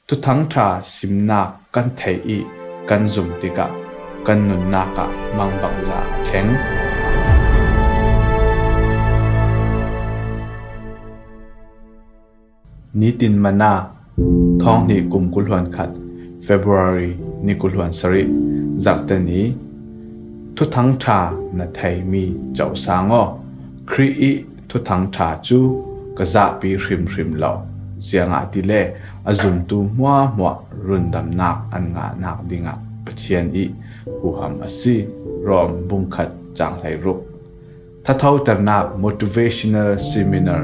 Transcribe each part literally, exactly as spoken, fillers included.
Thuthangṭha simnak kan theih i kan zum tikah kan nunnak ah mangbangza a thleng. Nitin Manna, thawng hnih kum kul hluan khat, February ni kul hluan sarih, zarhte ni. Thuthangṭha na theimi cohsang aw, Khrih i Thuthangṭha cu ka zahpi hrimhrim lo, ziangahtile a zumtu hmuahhmuah rundamnak an ngahnak dingah Pathian i huham a si. Rom bungkhat cang hleiruk. Thathoternak, motivational seminar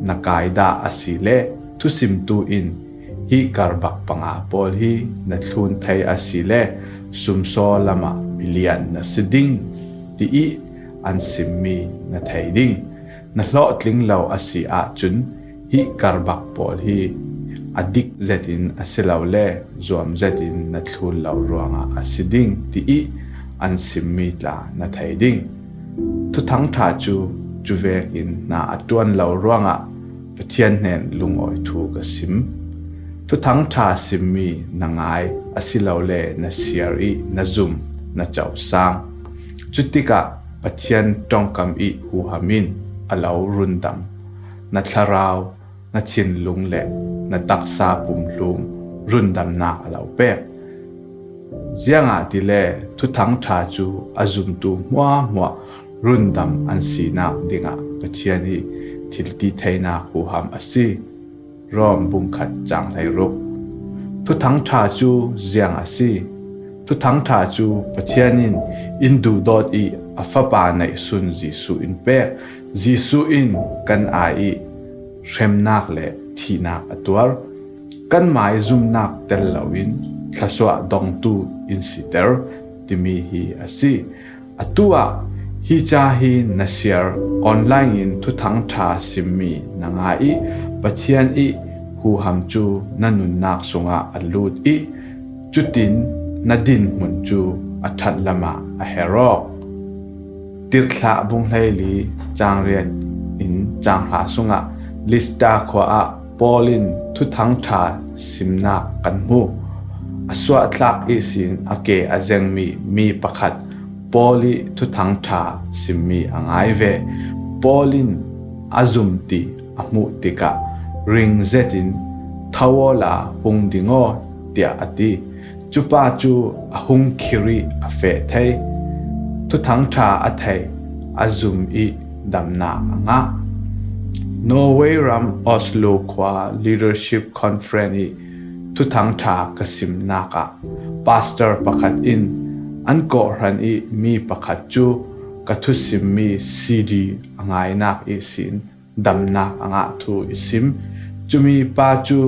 na kai dah a si le thusimtu in hi karbak panga pawl hi na thlun thei a si le sumsaw lamah milian na si ding ti i an simmi na thei ding. Na hlawhtling lo a si ahcun hi karbak pawl hi a dik zetin a si lo le zuam zetin na thlun lo ruangah a si ding ti i an simmi tla na thei ding. Thuthangṭha cu cuvekin hna a ṭuan lo ruangah Pathian hnen lungawi thu ka sim. Thuthangṭha simmi na ngai a si lo le na siar i na zum, na cohsang. Cutikah Pathian ṭongkam i huham in a lo rundam. Na thlarau, na thinlung le na taksa pumhlum rundamnak a lo pek. Ziangahtile Thuthangṭha cu a zumtu hmuahhmuah rundam an sinak dingah Pathian i thilti theinak huham a si. Rom bungkhat cang hleiruk. Thuthangṭha cu ziang a si. Thuthangṭha cu Pathian in in duhdawt i a Fapa neihsun Jesuh in pek. Jesuh in kan ai i hremnak le thihnak a tuar. Kan maizumnak tel loin thlawsuah dongtu in siter timi hi a si. Atu ah hi ca hi na siar, online in Thuthangṭha simmi na ngai i Pathian i huham cu na nunnak sungah a lut i cutin na dinhmun cu a ṭhat lamah a her awk. Tirhthlah bung hleili cang riat in cang hra sungah Listra khua ah Paul in Thuthangṭha simnak kan hmu. A suahthlak ihsin a ke a zengmi mi pakhat Paul i Thuthangṭha simmi a ngai ve. Paul in a zum ti a hmuh tikah ring zetin, "Tho awla hung ding aw," tiah a ti. Cupa cu a hung khir i a feh thei. Thuthangṭha a thei, a zum i damnak a ngah. Norway ram Oslo khua Leadership Conference i Thuthangṭha ka simnak ah pastor pakhat in an kawhhran i mi pakhat cu ka thusimmi C D a ngainak ihsin damnak a ngah thu i sim. Cumi pa cu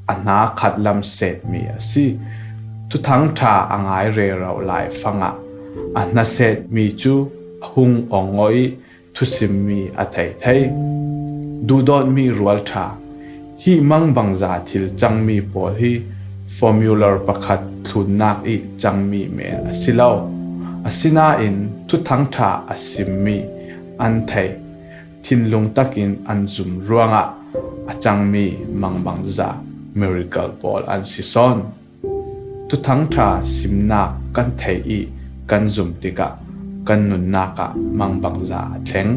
a hna khatlam setmi a si. Thuthangṭha a ngai rero lai fangah a hna setmi cu a hung ong aw i thusimmi a thei thei. Duhdawtmi rualṭha, hi mangbangza thil cangmi pawl hi formula pakhat thlunnak i cangmi men a si lo. Asinain Thuthangṭha a simmi an thei thinlung takin an zum ruangah a cangmi mangbangza miracle pawl an si sawn. Thuthangṭha simnak kan theih i kan zum tikah kan nunnak ah mangbangza a thleng.